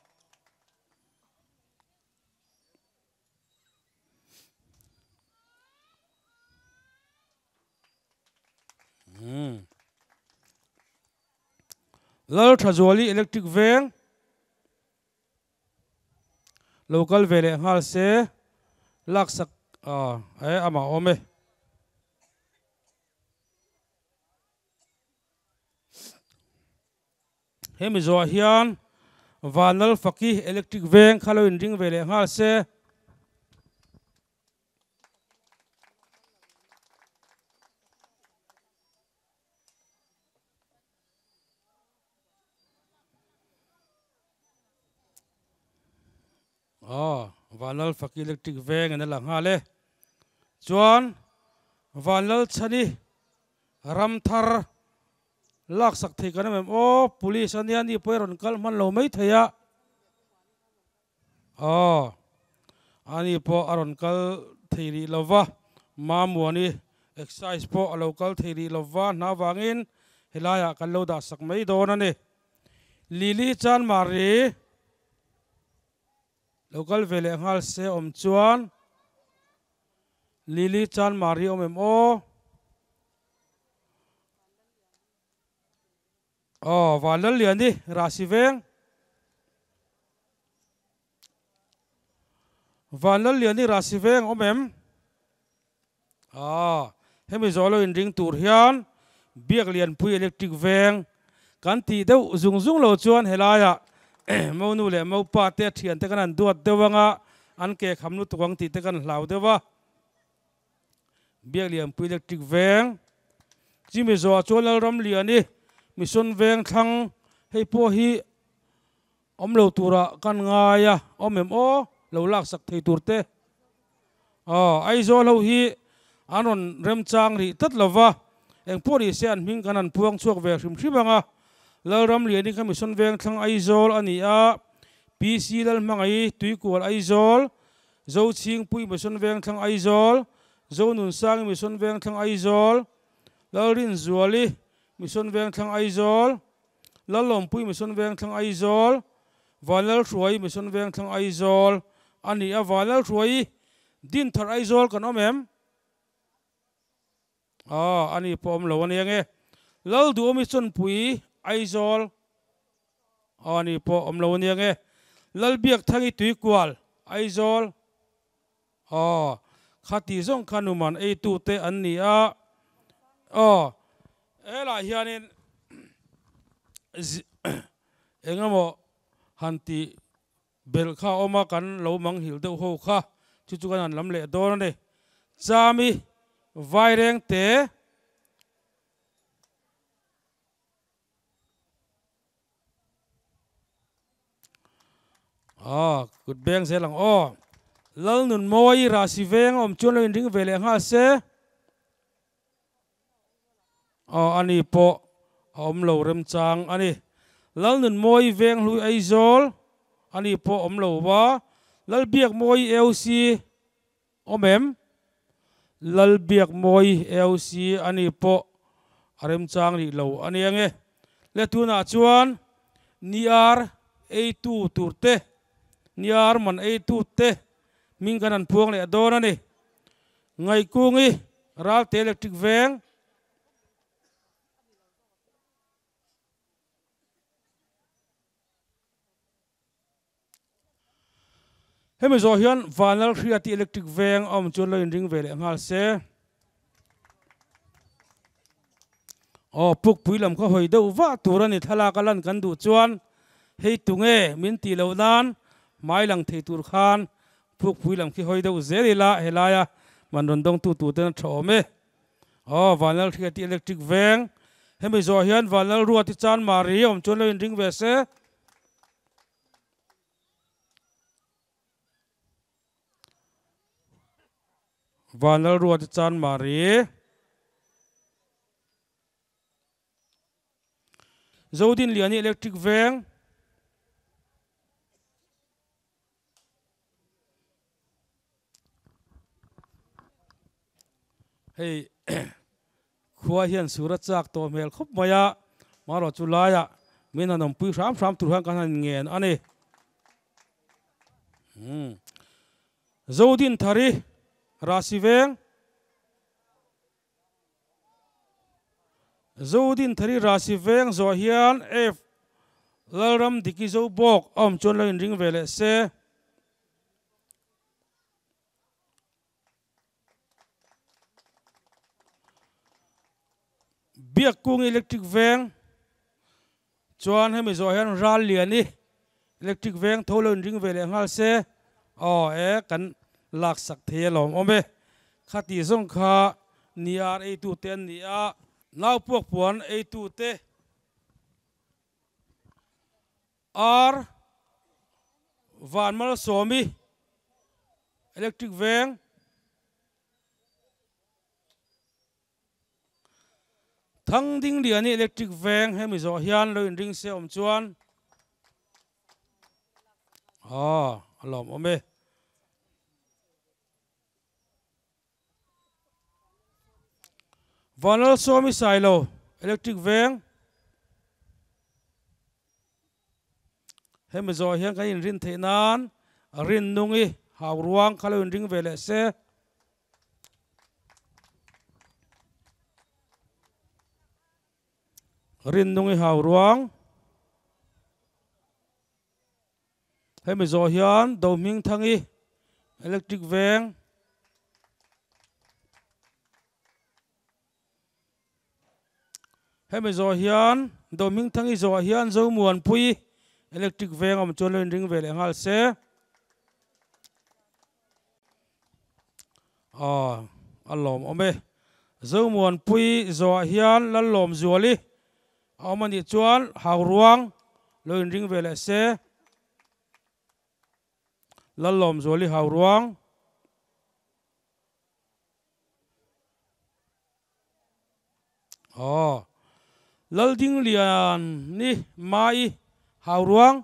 Lal Thazuali Electric Veng lo kal ve leh nghal se laksak e amah awm e. Hemi zawhah hian Vanlal Faki Electric Veng kha lo inring ve leh nghal se. Aw, Vanlal Faki Electric Veng in a la nghal e. Chuan Vanlal Chhani Ramthar Laksak thei kan awm em? Aw, police a nia, ni pawh i rawn kal hman lo mai thei a. Aw, ani pawh a rawn kal thei rih lo va, Mamuani excise pawh a lo kal thei rih lo va, hna vangin helaiah kan lo dah sak mai dawn a ni. Lily Chanmari lo kal ve leh nghal se awm chuan Lily Chanmari awm em aw? Aw, Vanlalliani Rasi veng. Vanlalliani Rasi veng awm em? Aw, hemi zawh lo inring tur hian Biaklianpui Electric veng kan tih deuh zung zung lo chuan helaiah Monu leh Mopa te a thiante kan han duat deuh anga an ke kham lutuk ang tih te kan hlau deuh a. Biaklianpui Electric Veng, Chimi zawhah chuan Lalramliani Mission Veng thlang hei pawh hi awm lo turah kan ngai a, awm em aw, lo laksak thei tur te. Aw, Aizawl ho hi an rawn remchang rih tlat lo va, engpawh ni se an hming kan han puang chhuak ve hrim hrim ang a. Lalramliani kha Mission Veng thlang Aizawl a ni a, PC Lalhmangaih Tuikual Aizawl, Zochhingpui Mission Vengthlang Aizawl, Zonunsangi Mission Vengthlang Aizawl, Lalrinzuali Mission Vengthlang Aizawl, Lalawmpui Mission Vengthlang Aizawl, Vanlalhruai Mission Vengthlang Aizawl a ni a, Vanlalhruai Dinthar Aizawl kan awm em? Aw, ani pawh awm lo a nia nge. Lalduhawmi Chawnpui Aizawl. Aw, ani pawh awm lo a nia nge. Lalbiakthangi Tuikual Aizawl. Aw, khati zawng kha numan eitute an ni a. Aw, helaiah hianin eng emaw han tih Belh kha a awm a, kan lo manghilh deuh ho kha chu chu kan han lam leh dawn a ni. Chami vaireng te Aw, kut beng zel ang aw. Lalnunmawi Rasi veng a awm chuan lo inring ve leh nghal se. Aw ani pawh a awm lo remchang a ni. Lalnunmawi Venghlui Aizawl ani pawh awm lo va, Lalbiakmawi AOC awm em? Lalbiakmawi AOC ani pawh a remchang rih lo a ni ange. Le tunah chuan Niar eitu tur te, Niar man eitu te hming kan han phuang leh dawn a ni. Ngaihkungi Ralte Electric Veng. Hemi zawh hian Vanlal Hriati Electric Veng a awm chuan lo inring ve leh nghal se. Aw, Pukpui lam kha hawi deuh vah tur a ni thlalak a lan kan duh chuan hei tunge min tih loh nan hmai lang thei tur khan Pukpui lam khi hawi deuh zel ila helaia man rawn dawngtu tur ten a tha awm e. Aw, Vanlal Hriati Electric Veng hemi zawh hian Vanlal Ruati Chanmari a awm chuan lo inring ve se. Vanlalruati Chanmari, Zodinliani Electric Veng, Hei khua hian sur a chak tawh hmel khawp mai a, marawh chu laiah min han awmpui hram hram tur khan kan han ngen a ni. Zodinthari Rasi Veng. Zodinthari Rasi Veng zawh hian F Lalram Diki Zo bawk a awm chuan lo inring ve leh se. Biakkung Electric Veng chuan hemi zawh hian ral lian i Electric Veng tho lo inring ve leh nghal se aw e kan laksak thei alawm awm e. Khati zawng kha ni ar eitute an ni a, nau puak puan eitute Ar Van Malsawmi Electric Veng Thangding Liani Electric Veng hemi zawh hian lo inring se awm chuan aw a lawmawm e. Vanlalsawmi Sailo, Electric Veng. Hemi zawh hian kan inrin theih nan Rinnungi Hauruang kha lo inring ve leh se. Rinnungi Hauruang. Hemi zawh hian Dohmingthangi Electric Veng Hemi zawh hian Dohmingthangi zawh hian Zomuanpui Electric Veng awm chuan lo inring ve leh nghal se. Aw a lawmawm e. Zomuanpui zawh hian Lallawmzuali A awm a nih chuan Hauruang lo inring ve leh se. Lallawmzuali Hauruang. Aw. Laldingliani Mai Hauruang.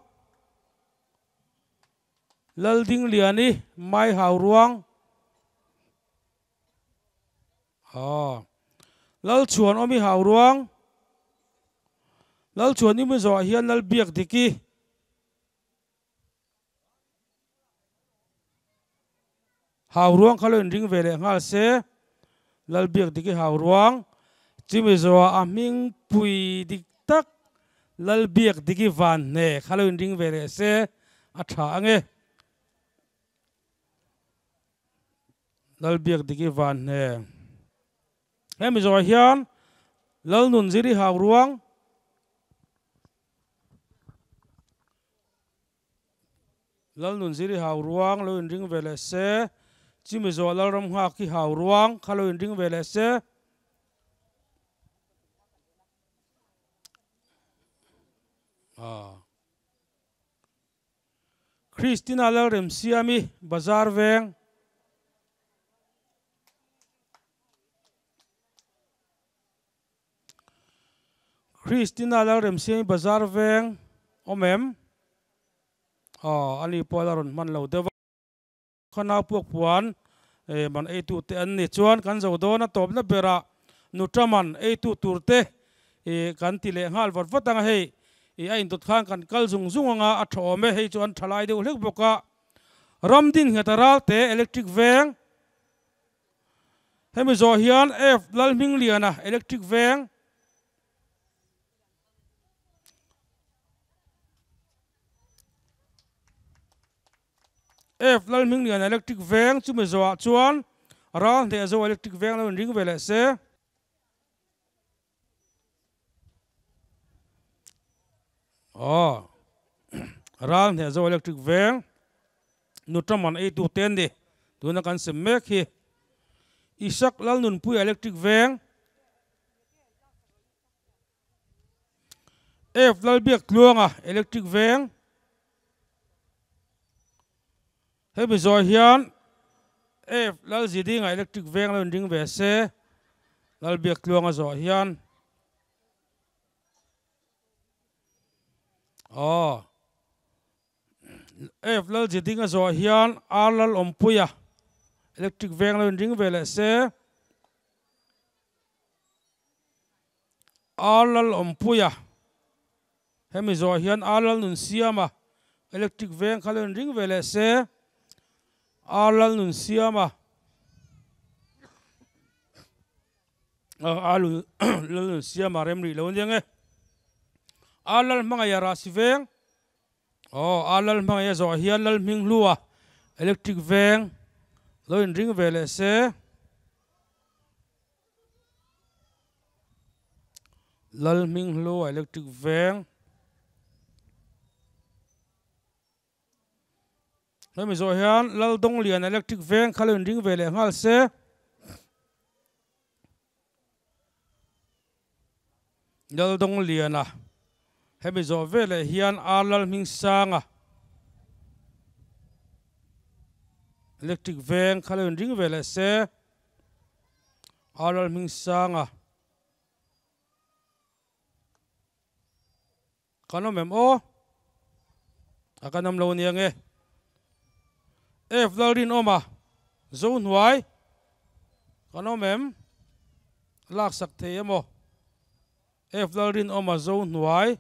Laldingliani Mai Hauruang. Aw. Lalchhuan awm i hau ruang. Lalchhuan i mi zawh ah hian Lal biak dik i. Hau ruang kha lo inring ve leh nghal se. Lal biak dik i hau ruang. Chimi zawh ah a hming pui dik tak Lal biak dik i van hne kha lo inring ve leh se a tha ange. Lalbiak dik i van hne. Hemi zawhah hian Lalnun zir i hau ruang. Lalnun zir i hau ruang lo inring ve leh se. Chimi zawh Lalram nghak i hau ruang kha lo inring ve leh se. Aa. Christina Lalremsiami, Bazar Veng. Christina Lalremsiami, Bazar Veng, awm em? Aw, ani pawh la rawn hman lo deuh a. Kha nau puak puan man eitu te an ni. Chuan kan zo dawn a tawpna berah nuta man eitu tur te kan ti leh nghal vat vat ang a, hei a indawt khan kan kal zung zung ang a, a tha awm e, hei chu an tha lai deuh hlek bawk a. Ram din nghet a ral te electric veng hemi zawh hian F Lalhmingliana electric veng. F Lalhmingliana Electric Veng chumi zawhah chuan ral hneh zo Electric Veng lo inring ve leh se. Aw ral hneh zo Electric Veng nutraman eitu te an ni tuna kan sem mek hi. Isak Lalnunpuia Electric Veng. F Lalbiak Tluanga Electric Veng Hemi zawh hian F Lalzidinga Electric Veng lo inring ve se Lalbiak Tluanga zawh hian Aw F Lalzidinga zawh hian R Lalawmpuia Electric Veng lo inring ve leh se. Ar Lalawmpuia, Hemi zawh hian Ar Lalnunsiama electric veng kha lo inring ve leh se. Ar Lalnunsiama, Ar Lalnunsiama rem rih lo aniang e. Ar Lalhmangaih Rahsi veng, Aw, Ar Lalhmangaih zawh hian Lalhminghlua electric veng lo inring ve leh se. Lalhminghlu Electric Veng Hemi zawh hian Laldonglian Electric Veng kha lo inring ve leh nghal se. Laldongliana hemi zawh veleh hian Ar Lalhmingsanga Electric Veng kha lo inring ve leh se. Ar Hmingsanga Kan awm em aw? A kan awm lo ania nge? F Lalrinawma Zohnuai Kan awm em? Laksak thei emaw? F Lalrinawma Zohnuai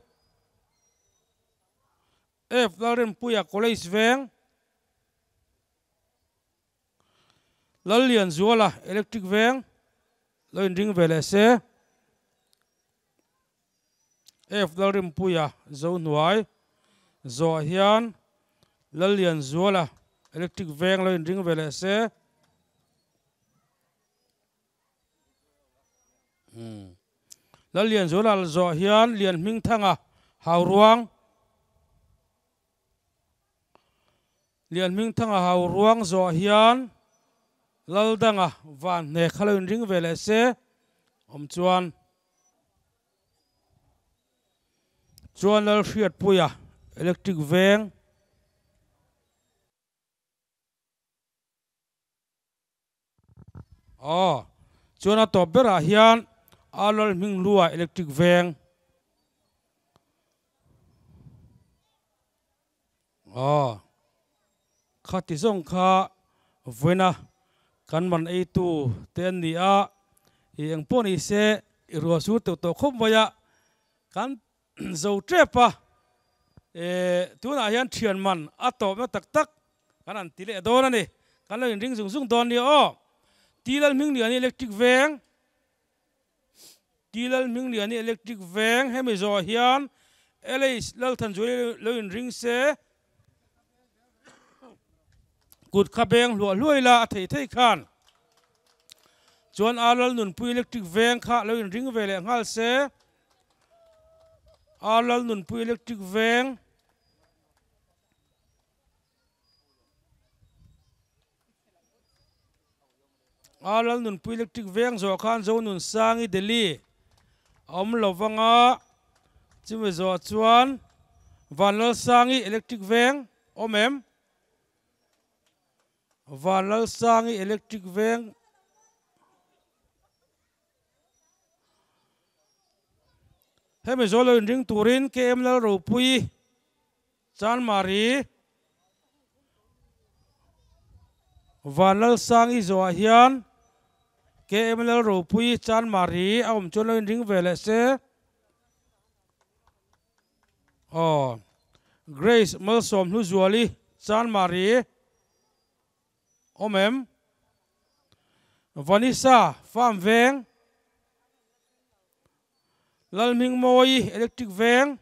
F Lalrempuia College Veng Lallianzuala Electric Veng lo inring ve leh se. F Lalrimpuia Zohnuai zawh hian Lallianzuala Electric Veng lo inring ve leh se. Lallianzuala zawh hian Lianhmingthanga Hauruang. Lianhmingthanga hau ruang zawh hian Laldanga van hne kha lo inring ve leh se awm chuan chuan Lalhriatpuia electric veng Aw, chuan a tawp berah hian Arnold Hminghlua electric veng. Aw, khati zawng kha vawiina kan man eitu te an ni a, i eng pawh ni se i ruah sur teuh tawh khawp mai a, kan zo tep a, tunah hian thian man a tawpna tak tak kan han ti leh dawn a ni, kan lo inring zung zung dawn nia aw. Ti Lalhmingliani Electric Veng Ti Lalhmingliani Electric Veng hemi zawh hian LH Lalthanzuali lo inring se kut kha beng hluah hluai la a thei thei khan chuan a Lalnunpui Electric Veng kha lo inring ve leh nghal se. A Lalnunpui Electric Veng A Lalnunpui Electric Veng zawh khan Zonunsangi Delhi a awm lo vang a, chumi zawh chuan Vanlalsangi Electric Veng awm em? Vanlalsangi Electric Veng. Hemi zawl lo inring turin KM Lalropuii, Chanmari, Vanlalsangi zawhah hian KM Lalropuii, Chanmari a awm chuan lo inring ve leh se. Aw, Grace Malsawmhluzuali, Chanmari. Awm em? Vanessa Farm Veng, Lalhmingmawi Electric Veng.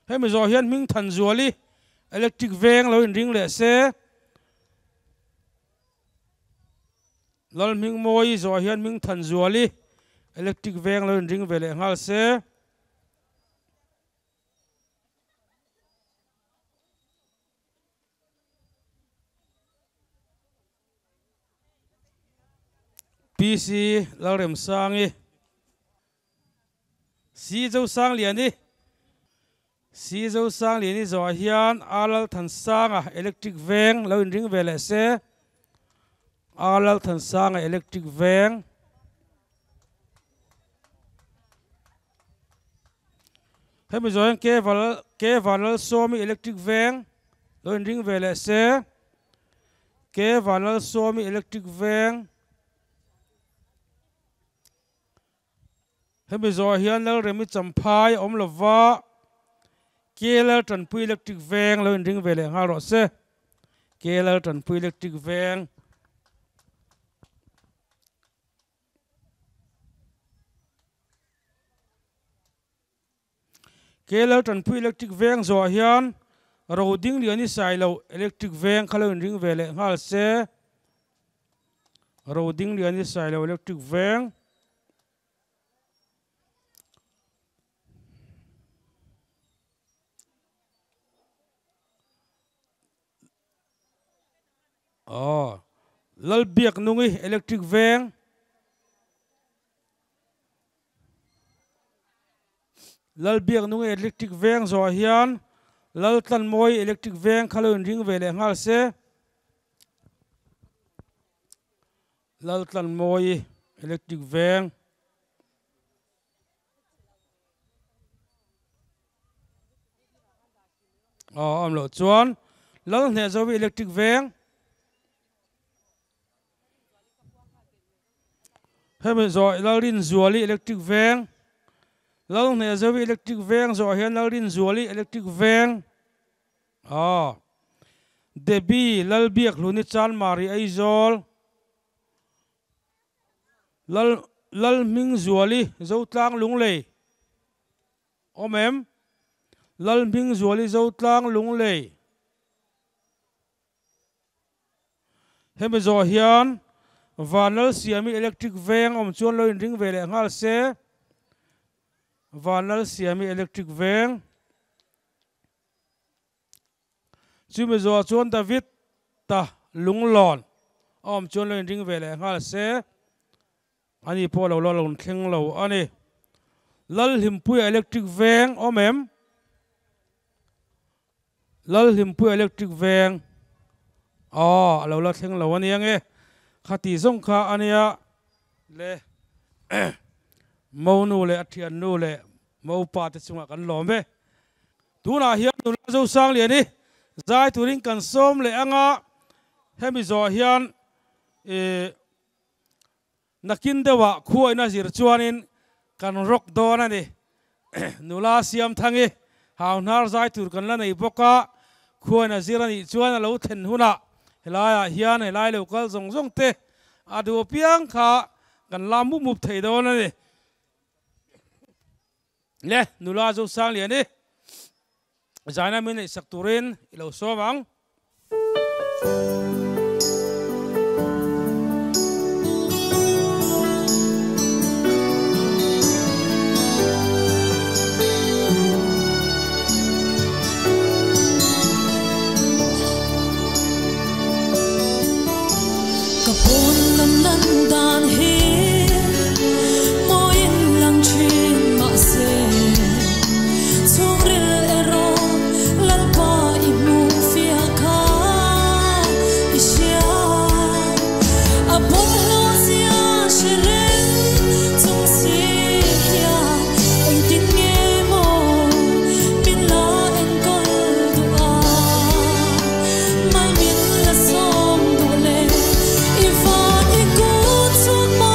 Hemi zawh hian hming than zuali electric veng lo inring leh se. Lal hming mawi zawh hian hming than zuali electric veng lo inring ve leh nghal se. PC Lalremsangi, Si Zosangliani, Si Zosangliani zawhah hian A Lalthansanga Electric Veng lo inring ve leh se, A Lalthansanga Electric Veng. Hemi zawh hian K Val K Vanlalsawmi Electric Veng lo inring ve leh se, K Vanlalsawmi Electric Veng. Hemi zawhah hian Lalremi Champhai a awm lova, KLL Tanpui Electric Veng lo inring ve leh nghal rawh se. KLL Tanpui Electric Veng. KLL Tanpui Electric Veng zawhah hian Roding Liani Sailo Electric Veng kha lo inring ve leh nghal se. Roding Liani Sailo Electric Veng. Aw, Lalbiaknungi Electric Veng. Lalbiaknungi Electric Veng zawhah hian Laltlanmawi Electric Veng kha lo inring ve leh nghal se. Laltlanmawi Electric Veng. Aw awm loh chuan Lalhnehzovi Electric Veng. Hemi zawh Lalrinzuali Electric Veng, Lalhnehzovi Electric Veng zawh hian Lalrinzuali Electric Veng, aw, Debbie Lalbiakhluni Chanmari Aizawl, Lal Lalhmingzuali Zotlang Lunglei, awm em? Lalhmingzuali Zotlang Lunglei. Hemi zawh hian Vanlalsiami Electric Veng awm chuan lo inring ve leh nghal se. Vanlalsiami Electric Veng. Chumi zawh chuan David ta Lunglawn a awm chuan lo inring ve leh nghal se. Ani pawh lo la lo thleng lo a ni. Lalhlimpuia Electric Veng awm em? Lalhlimpui Electric Veng aw a lo la thleng lo a nia nge khati zawng kha a nia le Monu leh a thiannu leh Mopa te chungah kan lawm e. Tunah hian nula Zosangliani zai turin kan sawm leh anga hemi zawh hian ih Nakin deuhah khuaina zir chuanin kan rawk dawn a ni. Nula Siamthangi hauhnar zai tur kan la nei bawk a, khuaina zir a nih chuan a lo thlen hunah helaiah hian helai lo kal zawng zawng te a duh apiang kha kan la mup mup thei dawn a ni. Le nula Zosangliani zaina min neihsak turin i lo sawm ang. Ka pawn lam lan dan hi mawiin lang thin mahse chhungril erawh Lalpa i hmuh fiah kha i hria. A bawlhhlawh zia hre reng chung si hian engtin nge maw min la enkawl duh a, mal min la sawm duh le i van i kut chhuak maw.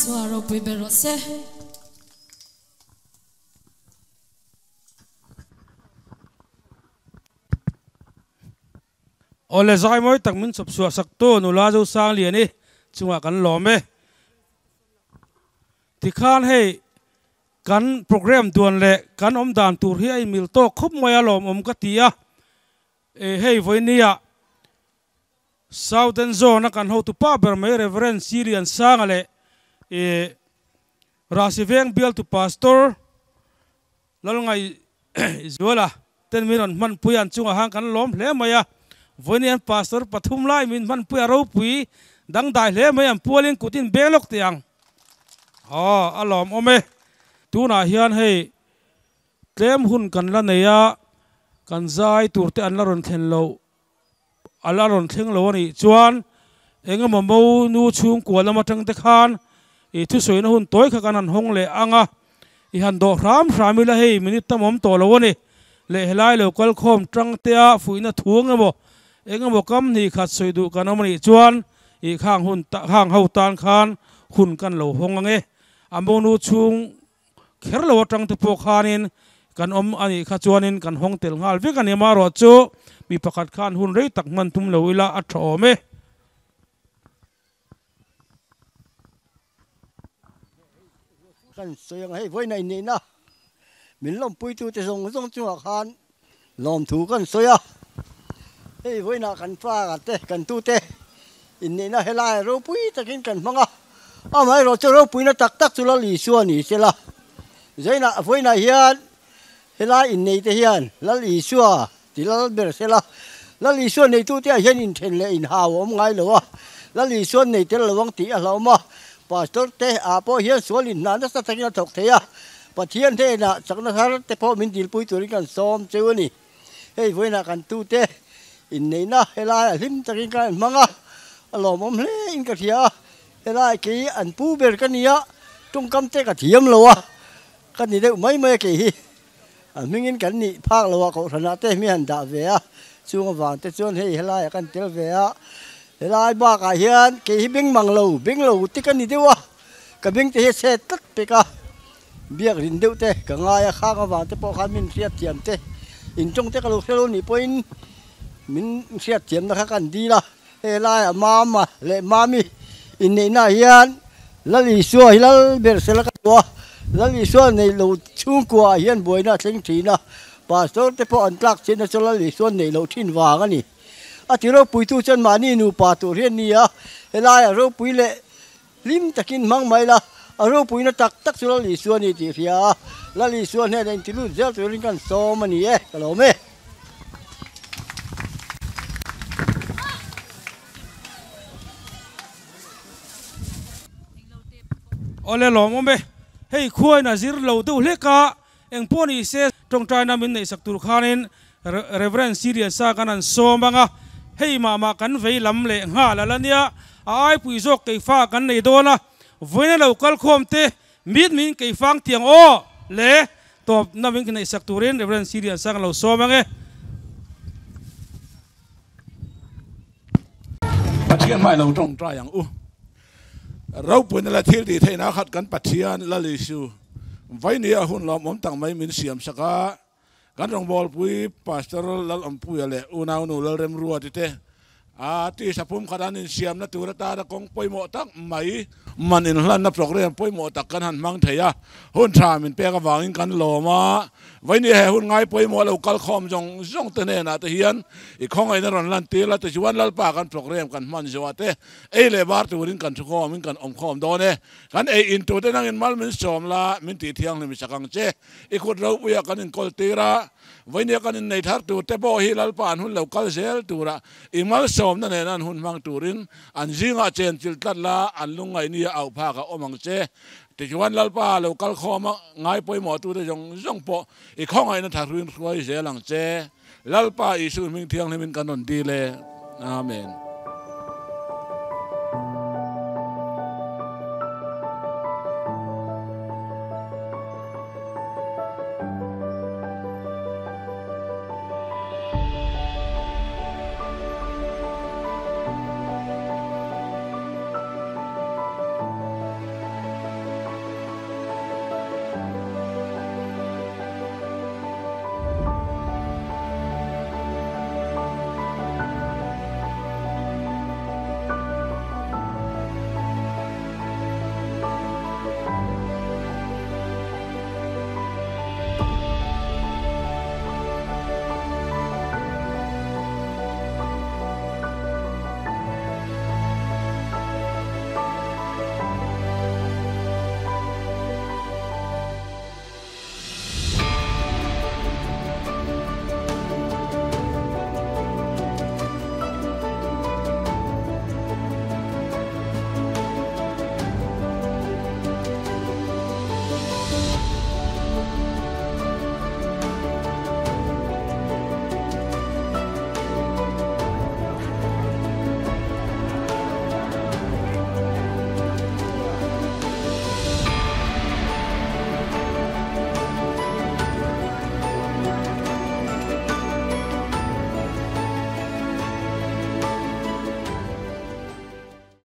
Isua ropui ber rawh se. Awle zai mawi tak min chawp chhuah sak tu nula Zosangliani chungah kan lawm e. Tikhan hei kan program duan leh kan awm dan tur hi a inmil tawk khawp mai a lawmawm ka ti a. E hei vawinia Southern Zone a kan hotu pa ber mai Rev. Silian Sanga leh e Rahsiveng bialtu Pastor Lalngai Zuala ten min rawn hmanpui an chungah khan kan lawm hle mai a, vawiin an pastor pathum lai min hmanpui a ropui dangdai hle mai an pualin kut in beng lawk teh ang. Aw a lawmawm e. Tunah hian hei tlem hun kan la nei a, kan zai tur te an la rawn thlen loh a la rawn thleng lo a nih chuan eng emaw mo nu chhungkua lam atang te khan ih thusawi na hun tawi kha kan han hawng leh ang a, i han dawh hram hram ila hei minute tam awm tawh lo a ni. Leh helai lo kal khawm tang te a fuihna thu ang emaw eng emaw kam hnih khat sawi duh kan awm a nih chuan ih khang hun khang ho tan khan hun kan lo hawng ang e. A mo nu chhung Kher lo atang te pawh khanin kan awm a nih kha chuanin kan hawng tel nghal vek a ni. Amaherawhchu mi pakhat khan hun rei tak hman tum lo ila a tha awm e. Kan sawi ang hei vawiin a inneihna min lawmpuitute zawng zawng chungah khan lawmthu kan sawi a. Hei vawiinah kan pa te kan tute inneihna helai ropui takin kan hmang a, amaherawhchu ropuina tak tak chu Lal Isua ni se la. Zainah vawiinah hian helai inneite hian Lal Isua ti lal ber se la, Lal Isua neitute ah hian inthen leh inhau a awm ngai lo a, Lal Isua nei tel lo ang tih a hlauhawm a, Pastor te ah pawh hian sual inhna nasa takin a thawk thei a, Pathian hnenah chakna thar te pawh min dilpui turin kan sawm cheu a ni. Hei vawiinah kan tute inneihna helai a hlim takin ka inhmang a, a lawmawm hle in ka hria a, helai kei an pu ber ka ni a, tawngkam te ka thiam lo a, ka ni deuh mai mai a kei hi. A hmingin kan nih phak lo a kohhranah te mi han dah ve a, chung avang te chuan hei helaiah kan tel ve a, helai bakah hian kei hi beng mang lo, beng lo te ka ni deuh a, ka beng te hi a chhet tlat pek a, biak rin deuh te ka ngai a, khang avang te pawh khan min hriat thiam te, intawng te ka lo hre lo nih pawhin min hriat thiamna kha kan dil a, helaiah Mama leh Mami inneihnaah hian Lal Isua hi lal ber sela ka duh a, Lal Isua neih loh chhungkuaah hian buaina a thleng thin a, Pastor te pawh an tlak chhiatna chu Lal Isua neih loh thin vang a ni. A ti ropuitu chuan mahni nupa tur hi a ni a, helaiah ropui leh hlim takin hmang mai la, a ropuina tak tak chu Lal Isua a ni tih hria a, Lal Isua hnenah intilut zel turin kan sawm a ni e, ka lawm e. Awle lawmawm e, hei khuain a zir lo deuh hlek a, eng pawh ni se tawngtaina min neihsak tur khanin Rev. Siriasa kan han sawm ang a, hei mah mah kan vei lam leh nghal a la nia, a aipui zawk keifa kan nei dawn a, vawiina lo kal khawm te mit min keifang tiang aw le tawpna min neihsak turin Rev. Siriasa kan lo sawm ang e. Pathian hmai lo tawngtai ang u. Ropuina leh thil tih theihna khat kan Pathian Lal Isu Vainia hun lawmawm tak mai min siam sak a. Kan rawngbawlpui Pastor Lalawmpuia leh unaunu Lalremruati te a tisa pumkhat an insiamna tur atana kawng pawimawh tak mai man inhlanna program pawimawh tak kan han hmang thei a, hun tha min pek avangin kan lawm a. Vawinia he hun ngai pawimawh lo kal khawm zawng zawng te hnenah te hian i khawngaihna rawn lantir la, tichuan Lalpa kan program kan hman zawh te ei leh bar turin kan thu khawmin kan awm khawm dawn e. Kan ei in tur te nangin mal min sawm la, min tih thianghlim i sak ang che. I kut ropuia kan inkawl tir a, vawinia kan innei thar tur te pawh hi Lalpa an hun lo kal zel tura i malsawmna nena an hun hmang turin an zingah chen chilh tlat la, an lungngaihnia auh phak a awm ang che. Tichuan Lalpa lo kal khawm a, ngai pawimawh tute zawng zawng pawh i khawngaihna thahruin hruai zel ang che. Lalpa Isu hming thianghlimin kan rawn dil e. Amen.